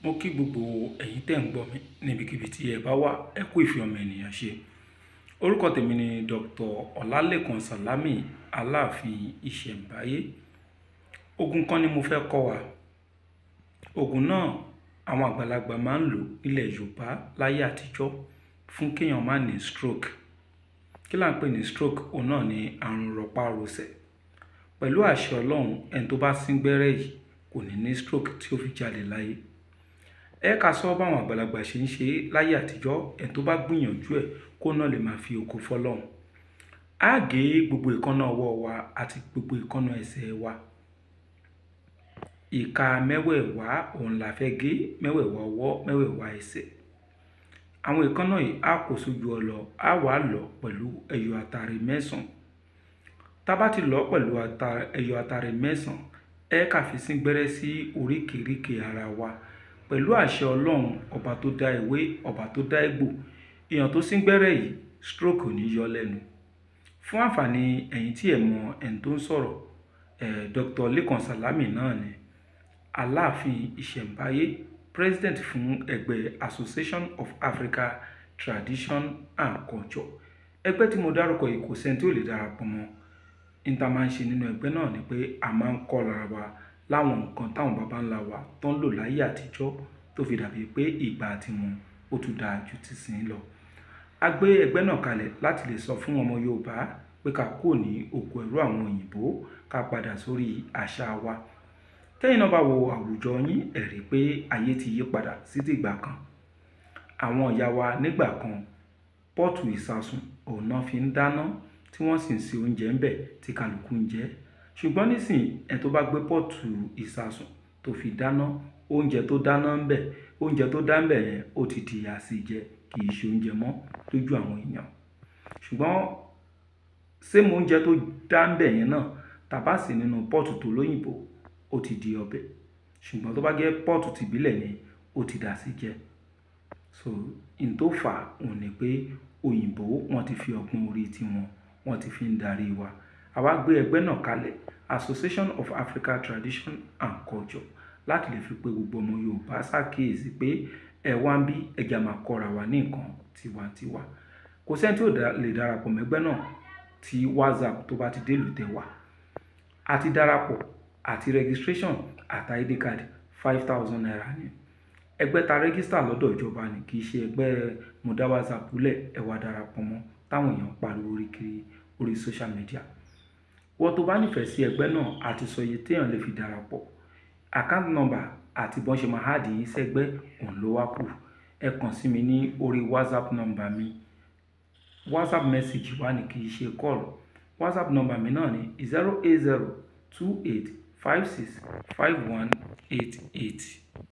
Mo kí gbogbo ẹ̀yin tẹ́ ń gbọ́ mi níbikíbi tí ẹ bá wà, ẹ kú ìfẹ́ ọmọ ènìyàn ṣe. Orúkọ tèmi ni Dr. Ọlálékan Sàlámì, Aláàfin Ìṣẹ̀mbáyé. Ogun kan ni mo fẹ́ kọ́ wa. Ògùn náà àwọn àgbàlagbà máa ń lò nílẹ̀ Yorùbá láyé àtijọ́ fún kéèyàn má ní stroke. Kí là ń pè ní stroke? Òun náà ni àrùn rọpárọsẹ̀. Pẹ̀lú àṣẹ Ọlọ́run, ẹni tó bá sín gbẹ́rẹ́ yìí kò ní ní stroke tí ó fi jáde láyé. Ẹ ká sọ báwọn àgbàlagbà ṣe ń ṣe láyé àtijọ́, ẹni tó bá gbìyànjú ẹ̀ kó náà lè máa fi ògo fọ́lọ́run. Á gé gbogbo èékánná ọwọ́ wa àti gbogbo èékánná ẹsẹ̀ wa. Ìka mẹ́wẹ̀ẹ̀wá òun la fẹ́ gé, mẹ́wẹ̀ẹ̀wá ọwọ́, mẹ́wẹ̀ẹ̀wá ẹsẹ̀. Àwọn èékánná yìí á kó sójú ọlọ, á wà lọ̀ pẹ̀lú ẹyọ atare mẹ́sàn-án. Tá bá ti lọ̀ pẹ̀lú ẹyọ atare mẹ́sàn-án, ẹ ká fi sín gbẹ́rẹ́ sí oríkèéríkèé ara wa. Pẹ̀lú àṣẹ Ọlọ́run, ọba tó dá ewé, ọba tó dá egbò, èèyàn tó sín gbẹ́rẹ́ yìí, stroke ò ní yọ lẹ́nu. Fún àǹfààní ẹ̀yin tí ẹ mọ ẹni tó ń sọ̀rọ̀, Dr. Lékan Sàlámì náà ni, Aláàfin Ìṣẹ̀mbáyé, president fún ẹgbẹ́ Association of Africa Tradition and Culture. Ẹgbẹ́ tí mo dárúkọ yìí kò sẹ́ni tí ò lè darapọ̀ mọ́. Ohun tá máa ń ṣe nínú ẹgbẹ́ náà ni pé a máa ń kọ́ra wa láwọn nǹkan táwọn baba ńlá wa tó ń lò láyé àtijọ́ tó fi dàbí pé ìgbà tiwọn ó tún dáa ju tìsín lọ. A gbé ẹgbẹ́ náà kalẹ̀ láti lè sọ fún ọmọ Yorùbá pé ká kúrò ní oko ẹrú àwọn òyìnbó, ká padà sórí àṣà wa. Tẹ́yìn náà bá wo àwùjọ yín, ẹ rí pé ayé ti yí padà sí tìgbà kan. Àwọn ìyá wa nígbà kan, pọ́ọ̀tù ìṣasùn òun náà fi ń dáná tí wọ́n sì ń se oúnjẹ ńbẹ̀ tí kálukú ń jẹ. Ṣùgbọ́n nísìnyí, ẹni tó bá gbé pọ́ọ̀tù ìṣasùn tó fi dáná, oúnjẹ tó dáná ńbẹ̀, oúnjẹ tó dá ńbẹ̀ yẹn ó ti di àsèjẹ, kì í ṣe oúnjẹ mọ́ lójú àwọn èèyàn. Ṣùgbọ́n same oúnjẹ tó dá ńbẹ̀ yẹn náà, tá bá sè nínú pọ́ọ̀tù tó lóyìnbó, ó ti di ọbẹ̀. Ṣùgbọ́n tó bá jẹ́ pọ́ọ̀tù tìbílẹ̀ ni, ó ti dà àsèjẹ. So, ohun tó fà òun ni pé òyìnbó wọ́n ti fi ọgbọ́n orí tí wọn, wọ́n ti fi ń darí wa. A wá gbé ẹgbẹ́ náà kalẹ̀, Association of Africa Tradition and Culture, láti lè fi pé gbogbo ọmọ Yorùbá ṣàkíyèsí pé ẹ wá ń bí ẹja máa kọ́ra wa ní nǹkan tiwa-n-tiwa. Kò sí ẹni tí ò lè darapọ̀ mọ́ ẹgbẹ́ náà tí WhatsApp tó bá ti dé ìlú tẹ wá. A ti darapọ̀ àti registration àti ID card 5,000 naira ni. Ẹgbẹ́ ta register lọ́dọ̀ ìjọba ni, kì í ṣe ẹgbẹ́ mo dá WhatsApp lẹ̀ ẹ wá darapọ̀ mọ́ táwọn èèyàn ń pariwo orí kiri orí social media. Wọ́n tó bá nífẹ̀ẹ́ sí ẹgbẹ́ náà, a ti sọ iye tí èèyàn lè fi darapọ̀. Account number àti bọ́n ṣe máa add yín sẹ́gbẹ́ òun ló wá kù. Ẹ kàn sí mi ní orí WhatsApp number mi. WhatsApp message wá ní, kì í ṣe call. WhatsApp number mi náà ni 08028565188.